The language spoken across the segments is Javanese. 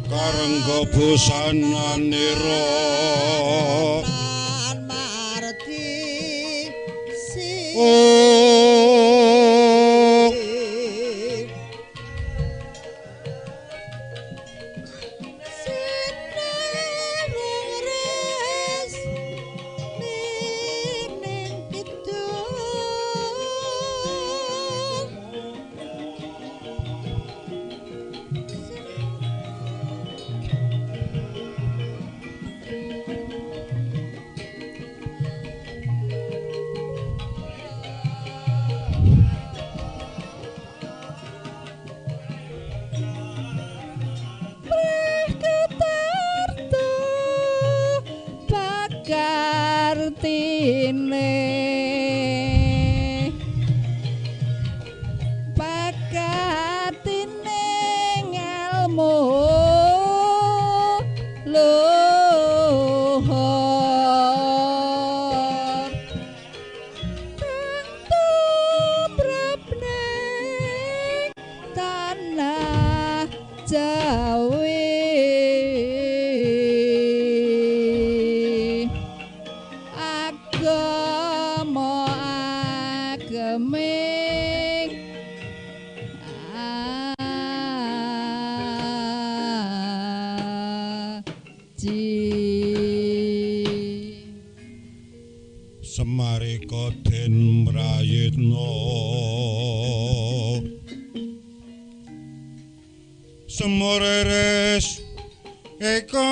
Karengga busananira lan marti si Pakatine ngelmu luhur kang tumrapne tanah Jawi. Agama ageming aji. Semarika den mrayitna Semoreres eka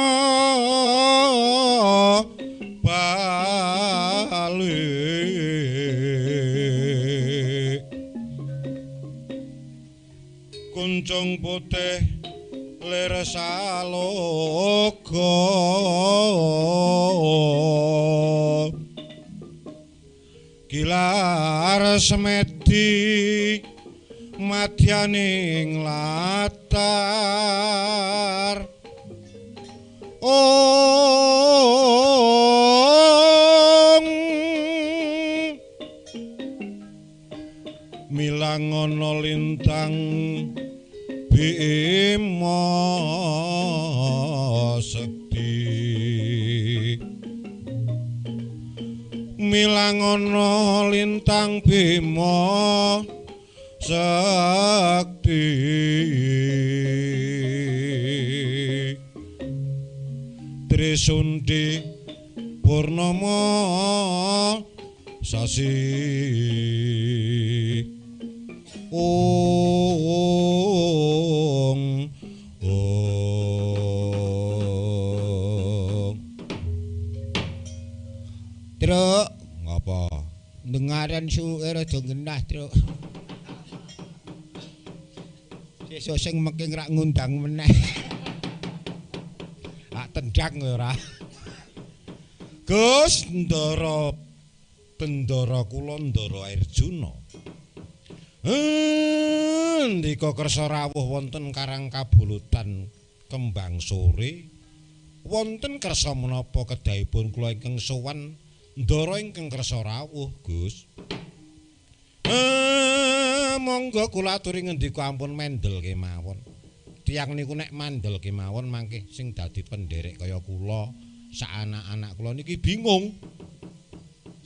bali kuncung putih lir saloga gilar semedi madyaning latar. Ong milangono lintang Bima Sekti, milangono lintang Bima Sekti. Trisundi Purnama sasi. Ong ong. Truk, ngapa? Dengaran suwe rada genah, Truk. Sesuk sing mengking rak ngundang meneh. Tak tendang ora. Gus Ndara Bendara kula Ndara Arjuna. Ndika kersa rawuh wonten Karang Kabulutan Kembang Sore. Wonten kersa menapa kedahipun kula ingkang sowan Ndara ingkang kersa rawuh, Gus? Monggo kula aturi ngendika ampun mendel kemawon. Tiyang niku nek mandel kemawon mangke sing dadi penderek kaya kula, sak anak-anak kula niki bingung.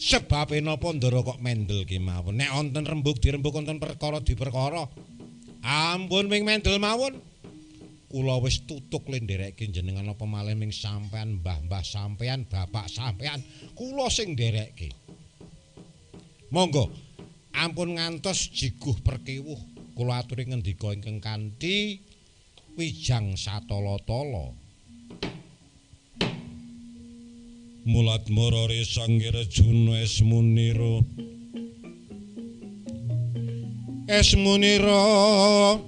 Sebabe napa Ndara kok mendel kemawon? Nek wonten rembug dirembug, wonten perkara diperkara. Ampun ming mendel mawon. Kula wis tutuk le nderekke jenengan apa malih ming sampean mbah-mbah sampean, bapak sampean, kula sing nderekke. Monggo ampun ngantos jiguh perkewuh kula aturi ngendika ingkang kanthi wijang satala-tala. Mulat marare Sanggirjuna Esmunira. Esmunira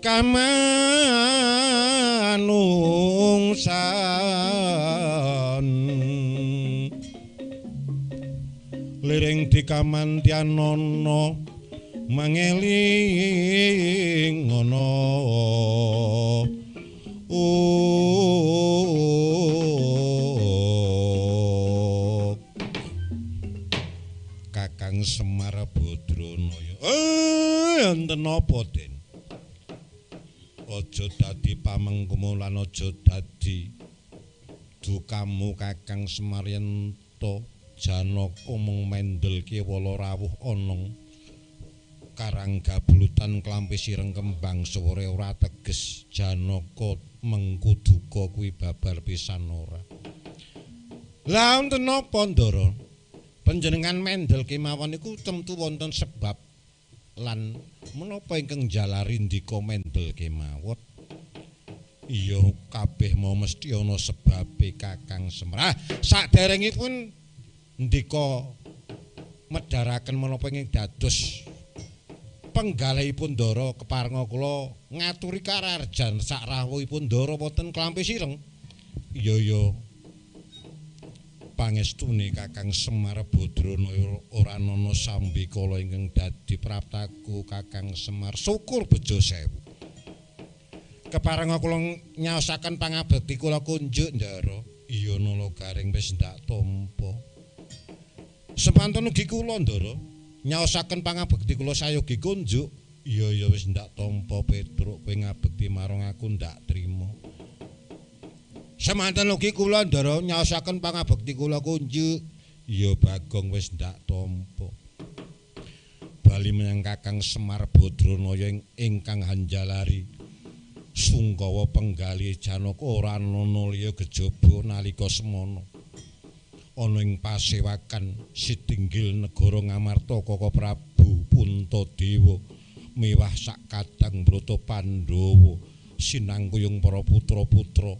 kamanungsan liring dikamantianana mangeling ana Kakang Semar Badranaya. Enten apa, Den? Aja dadi pamengkumu lan aja dadi dukamu Kakang Semar yen to Janaka mung mendel kewala rawuh ana karang gablutan klampi sireng kembang sore ora teges Janaka mengku duka kuwi babar pisan ora. Lah wonten napa, Ndara? Panjenengan mendel kemawon niku tentu wonten sebab lan menapa ingkang jalari ndika mendel kemawon? Iya, kabeh mau mesti ana sebabe Kakang Semar. Saderengipun ndika medharaken menapa ingkang dados penggalihipun Ndara keparenga kula ngaturi kararjan sakrawuhipun Ndara wonten Klampi Sireng. Iya ya. Pangestune Kakang Semar Badranaya ora ana sambikala ingkang dadi praptaku Kakang Semar. Syukur bejo sewu. Keparenga kula nyaosaken pangabekti kula kunjuk, Ndara. Iya nala garing wis ndak tampa. Semanten ugi kula, Ndara, nyaosaken pangabekti kula sayogi kunjuk. Iya ya wis ndak tampa Petruk, kowe ngabekti marang aku ndak trima. Semanten ugi kula, Ndara, nyaosaken pangabekti kula kunjuk. Iya Bagong wis ndak tampa. Bali menyang Kakang Semar Badranaya ingkang hanjalari sungkawa penggalih Janaka ora ana liya kejaba nalika semana. Ana ing pasewakan sitinggil negara Ngamarta Kaka Prabu Puntadewa miwah sak kadang brata Pandhawa sinangkuyung para putra-putra.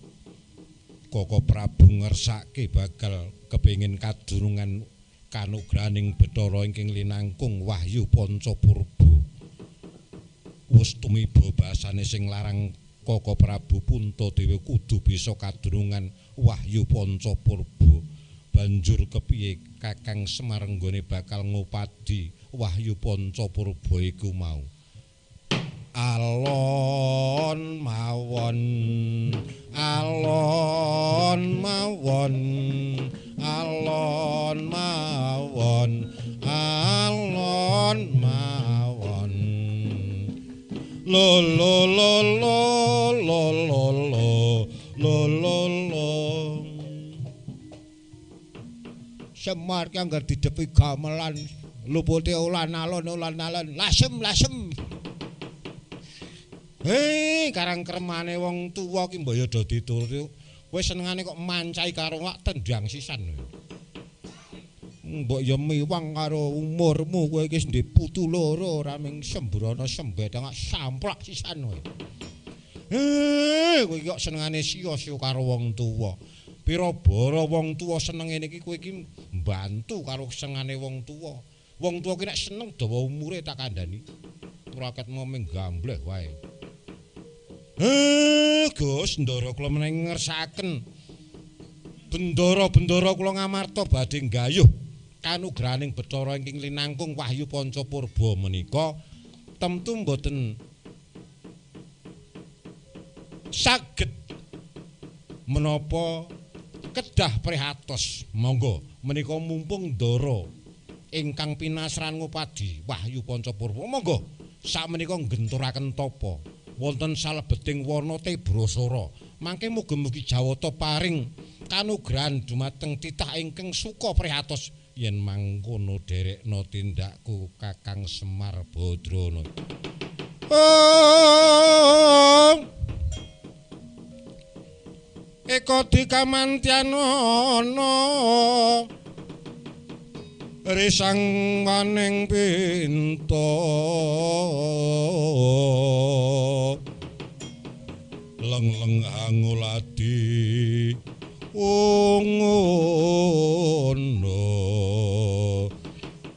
Kaka Prabu ngersake bakal kepengin kadurungan kanugrahaning Bathara ingkang linangkung Wahyu Panca Purba. Wus tumiba basane sing larang Kaka Prabu Puntadewa kudu bisa kadurungan Wahyu Panca Purba. Banjur kepiye Kakang Semar nggone bakal ngupadi Wahyu Panca Purba iku mau? Alon mawon, alon mawon, alon mawon, alon mawon. Lo lo lo lo lo lo lo lo lo lo. Semar ki anggar didepi gamelan lupute ulan alon ulan alon lasem lasem. Hei, karang kremane wong tuwa ki mbok ya do dituruti. Kowe senengane kok mancai karo wak tendang sisan. Mbok ya miwang karo umurmu, kowe iki wis ndek putu loro ora ming sembrono sembeteng samplak sisan kowe. Hei, kowe iki kok senengane sia-sia karo wong tuwa. Pira bara wong tuwa seneng ngene iki kowe iki mbantu karo senengane wong tuwa. Wong tuwa ki nek seneng dawa umure tak kandhani. Ora ket momeng gambleh wae. Gus, Ndara kula menawi ngersakaken bendara-bendara kula Ngamarta badhe nggayuh kanugrahaning Bathara ingkang linangkung Wahyu Panca Purba menika temtu mboten saged menapa kedah prihatos. Monggo menika mumpung Ndara ingkang pinasran ngupadi Wahyu Panca Purba, monggo sakmenika nggenturaken tapa wonten salebeting wana Tebrasara. Mangke mugi-mugi Jawata paring kanugrahan dumateng titah ingkang suka prihatos. Yen mangkono derekna tindakku Kakang Semar Badrana. Oh! Eka dikamantyanana risang waning pinta leng-leng anguladi ungono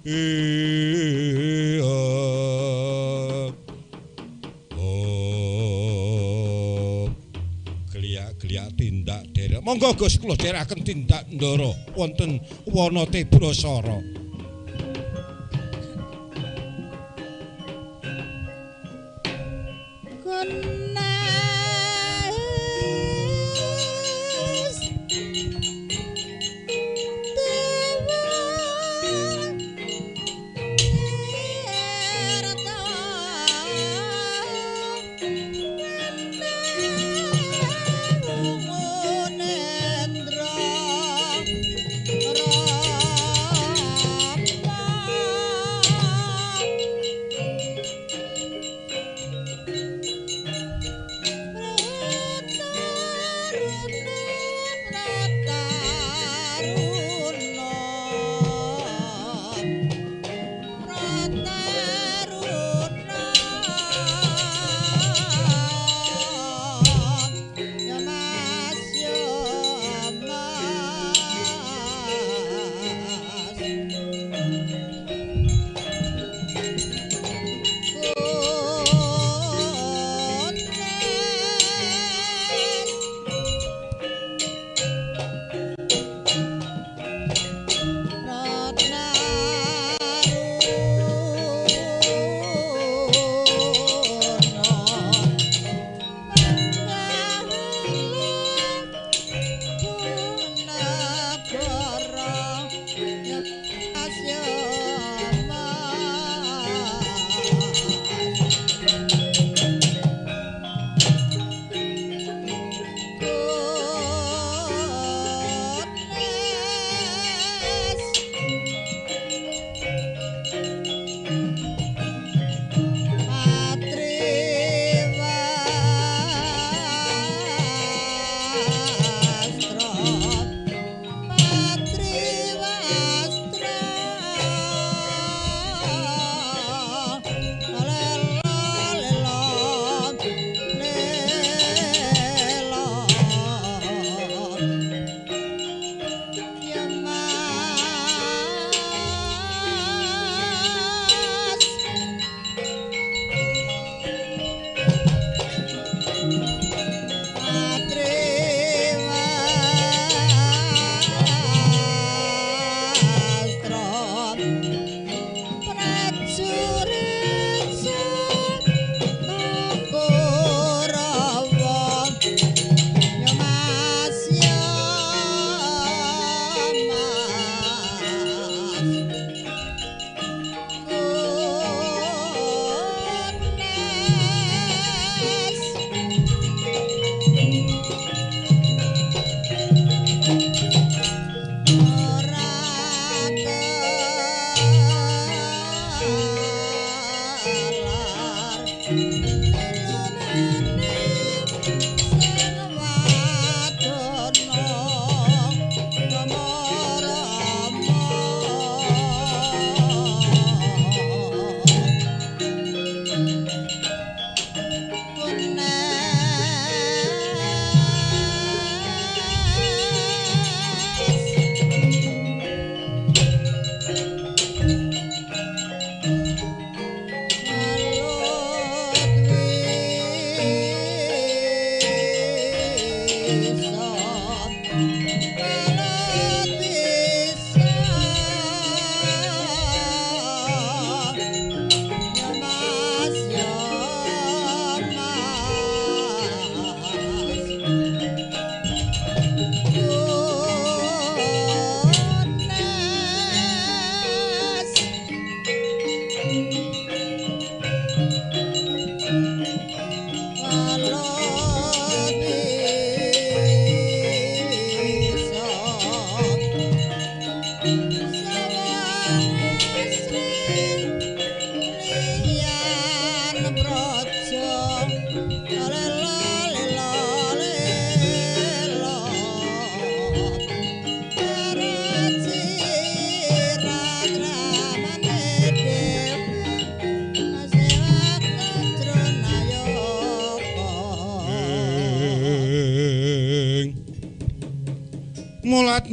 iya. Oh, geliak-geliak tindak derek. Monggo Gus kula dherekaken tindak ndara wonten wana Tebrasara. Ra.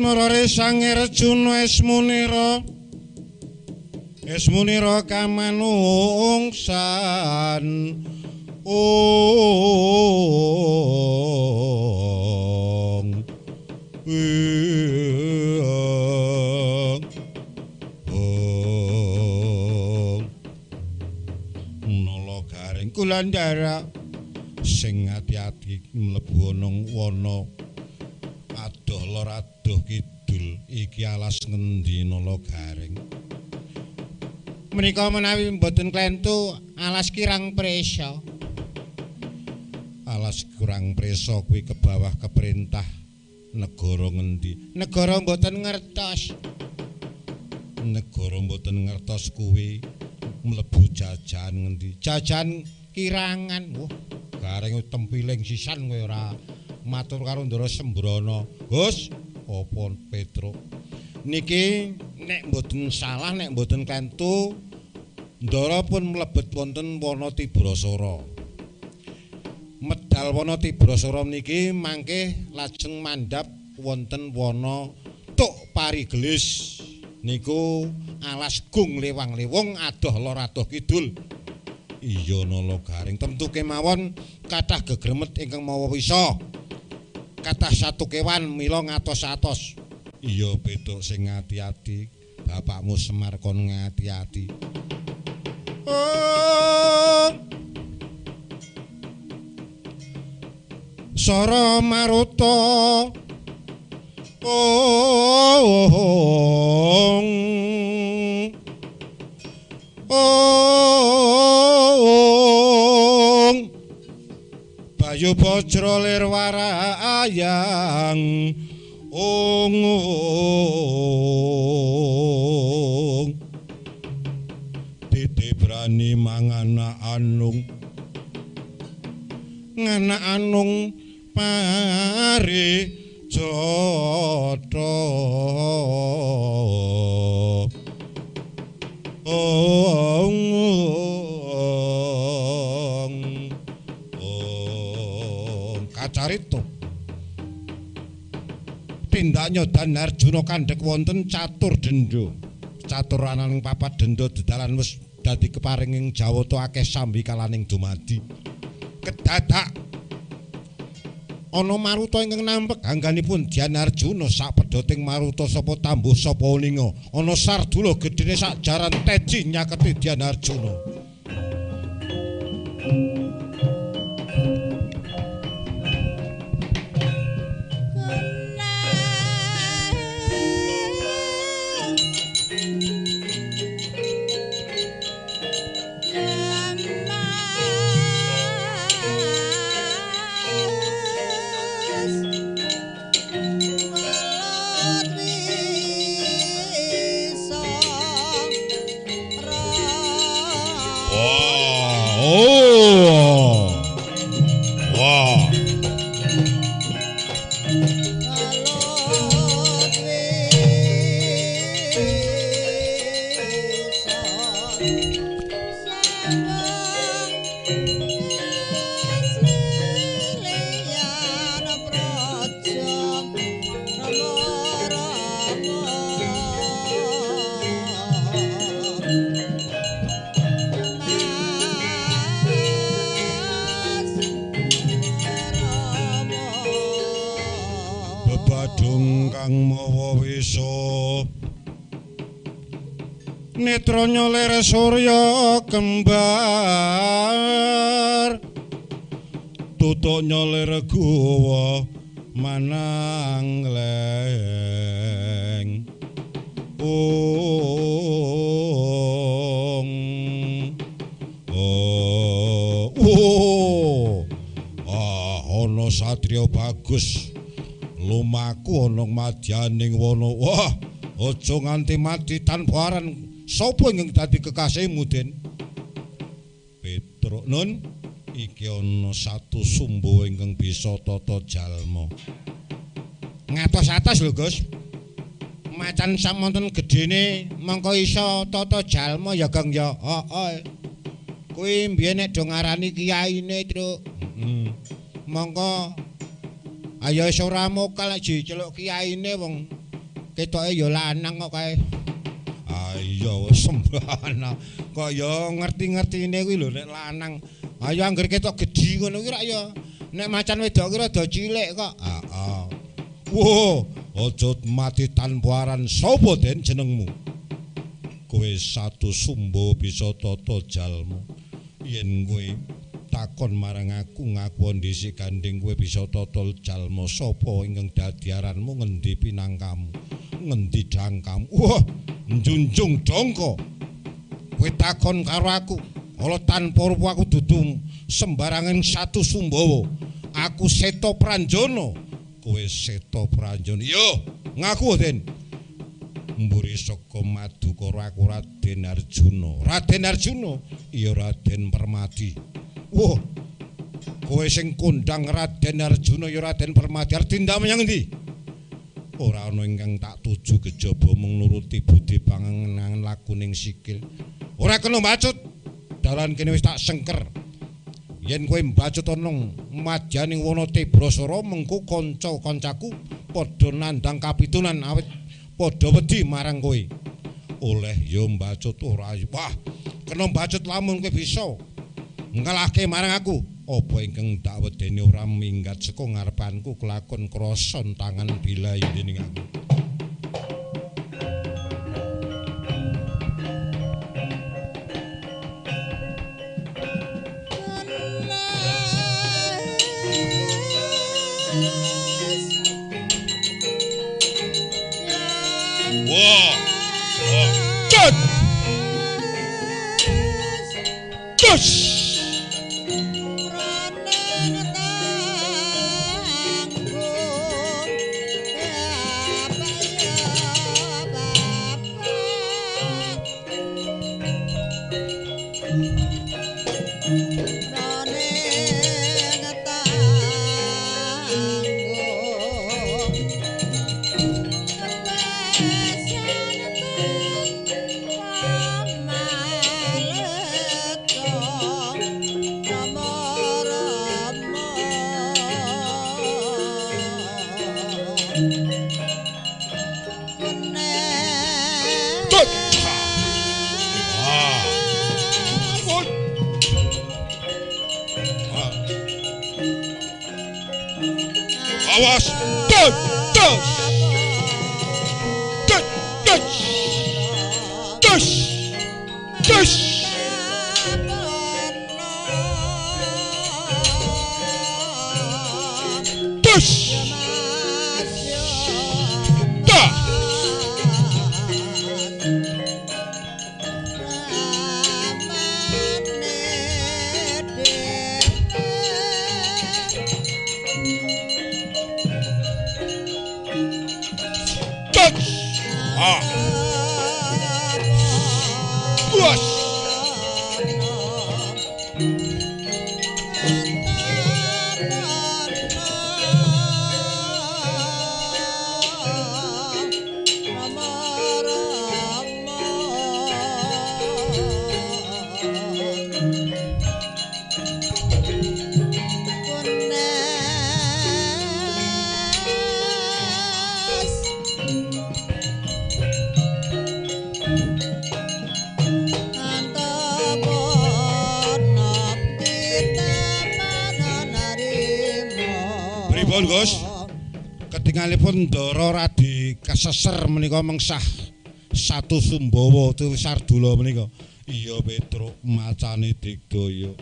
Asmara Sang Arjuna Esmunira Esmunira kamanungsan ong ong nala garing kulandara sing ati-ati mlebu ana wana adoh lor adoh kidul iki alas ngendi nala garing menika menawi mboten klentu alas kirang presa alas kurang presa kuwi ke bawah keperintah negara ngendi negara mboten ngertos negara mboten ngertos kuwi mlebu jajahan ngendi jajahan kirangan wah garing tempiling sisan kowe ora matur karo Ndara Sembrana. Gus, apa Petruk? Niki nek mboten salah, nek mboten klentu, Ndara pun mlebet wonten wana Tibrasara. Medal wana Tibrasara niki mangke lajeng mandhap wonten wana Tuk Parigelis. Niku alas gung lewang-lewung adoh lor adoh kidul. Iya nala garing tentu kemawon kathah gegremet ingkang mawa wisa. Kathah satu kewan mila ngatos-atos. Iya Petruk sing ati-ati, bapakmu Semar kon ngati-ati. Oh. Sara Maruta. Ong. Ong. Bayu Bajra lir warayang ong ong titi brani mangana anung ngana anung pari jata ong kacarita tindaknya dan Arjuna kandhek wonten catur denda catur ananing papat denda dedalan wis dadi keparinging Jawata akeh sambi kalaning dumadi kedadak ana maruta ingkang nampek angganipun Dyan Arjuna sak pedhoting maruta sapa tambuh sapa uninga ana sardula gedene sak jaran teji nyaketi Dyan Arjuna. Netra nyolir surya kembar tutuk nyolir guwa manang leng ong oh oh ah ana satriya bagus lumaku ana madyaning wana wah aja nganti mati tanpa aran. Sopo ingkang dadi kekasihmu Den? Petruk nun iki ana satu sumbu ingkang bisa tata jalma. Ngatos-atos lho Gus. Macan samonten gedene mongko iso tata jalma ya Kang ya. Heeh. Kuwi mbiyen nek do ngarani kiyaine, Truk. Heeh. Mongko ayo iso ora mokal nek diceluk kiyaine wong Ketoke ya lanang kok kae. Ah iya Sembrana. Kok ya ngerti-ngertine kuwi lho nek lanang. Ayo angger ketok gedhi ngono kuwi rak ya. Nek macan wedok kuwi rada cilik kok. Heeh. Wo, aja mati tanpa aran. Sapa Den jenengmu? Kowe satu sumbo bisa tata jalma. Yen kowe takon marang aku ngaku dhisik gandeng kowe bisa tata jalma sapa ingkang dadi aranmu ngendi pinangkamu? Ngendi dangkamu? Wah, njunjung dongko. Kowe takon karo aku, ala tanpa rupa aku dudu sembarangan satu sumbawa. Aku Seta Pranjana. Kowe Seta Pranjana. Yo, ngaku Den. Mburi saka Madukara aku Raden Arjuna. Raden Arjuna? Iya Raden Permadi. Wah. Kowe sing kondang Raden Arjuna ya Raden Permadi. Arep tindak menyang endi? Ora ana ingkang tak tuju kejaba mung nuruti budi pangenangan lakuning sikil. Ora kena mbacut. Dalan kene wis tak sengker. Yen kowe mbacut ana madyaning wana Tebrasara mengko kanca-kancaku padha nandhang kapitunan awit padha wedi marang kowe. Oleh ya mbacut ora. Wah, kena mbacut lamun kowe bisa ngalahke marang aku. Apa ingkang tak wedeni ora minggat saka ngarepanku kelakon krasan tangan bilai dening aku. Wah. Wah. Tus. Awas. Tus. Tus. Tus. Tus. Tus. Tus. Ta. Ah. Puas. Pripun, Gus? Ketingalipun Ndara radi keseser menika mengsah satu sumbawa utawi sardula menika. Iya Petruk, macane digdaya.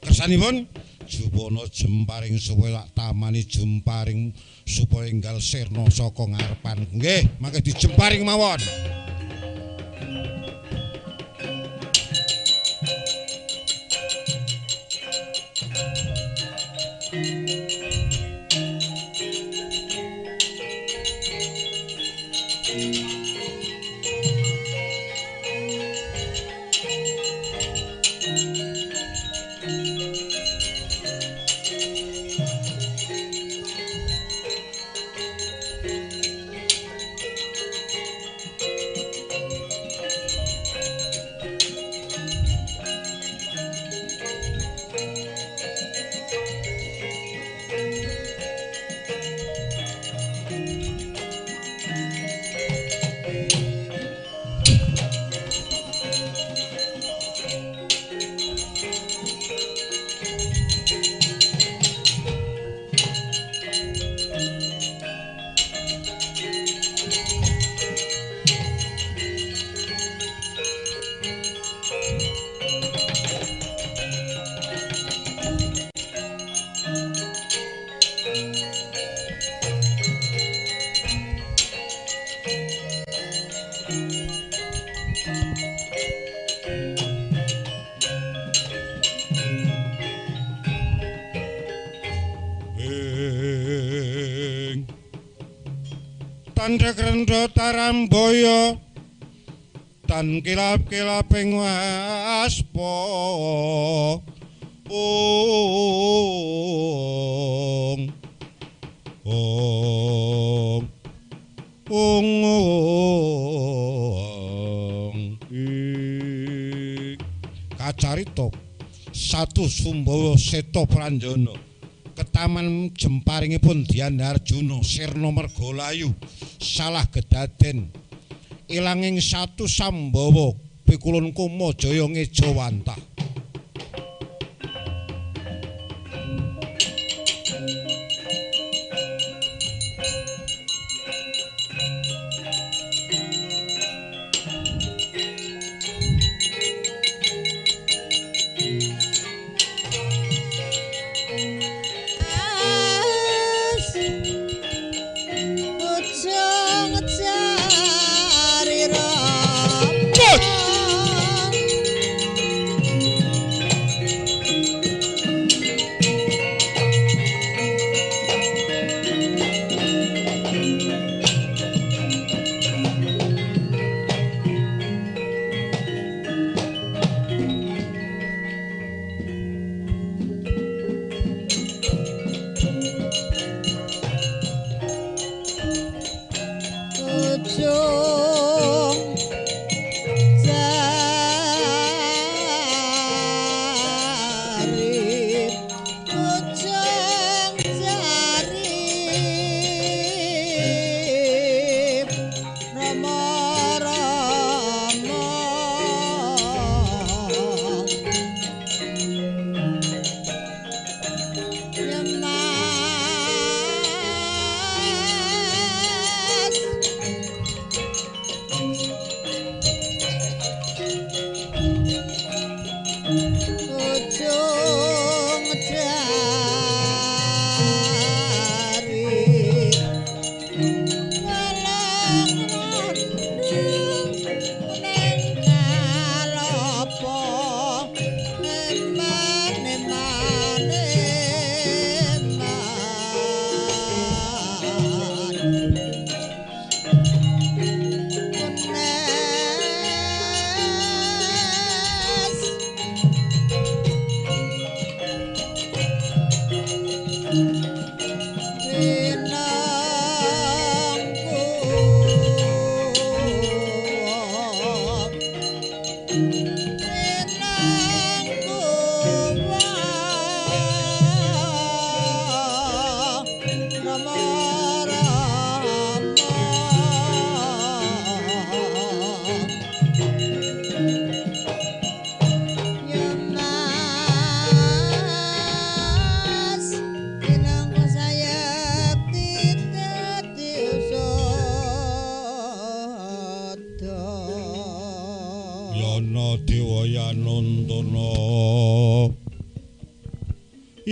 Kersanipun jupana jemparing supaya lak tamani jemparing supaya enggal sirna saka ngarepan. Nggih, mangke dijemparing mawon. Tandhek rendha tarambaya tan kilap-kilaping waspa ong ong ong ong kacarita satu Sumbawa Seta Pranjana ketaman jemparingipun Dyana Arjuna sirna mergolayu salah gedaden ilanging satu Sambawa pikulun Kuma Jaya ngejawantah.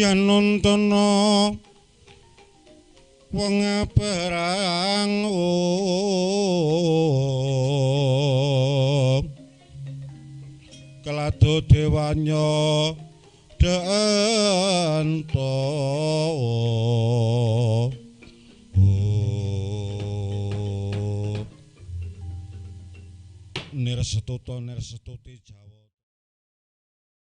Yanontana wong perang kelado dewanya dento nirsetuta nirsetuti Jawa.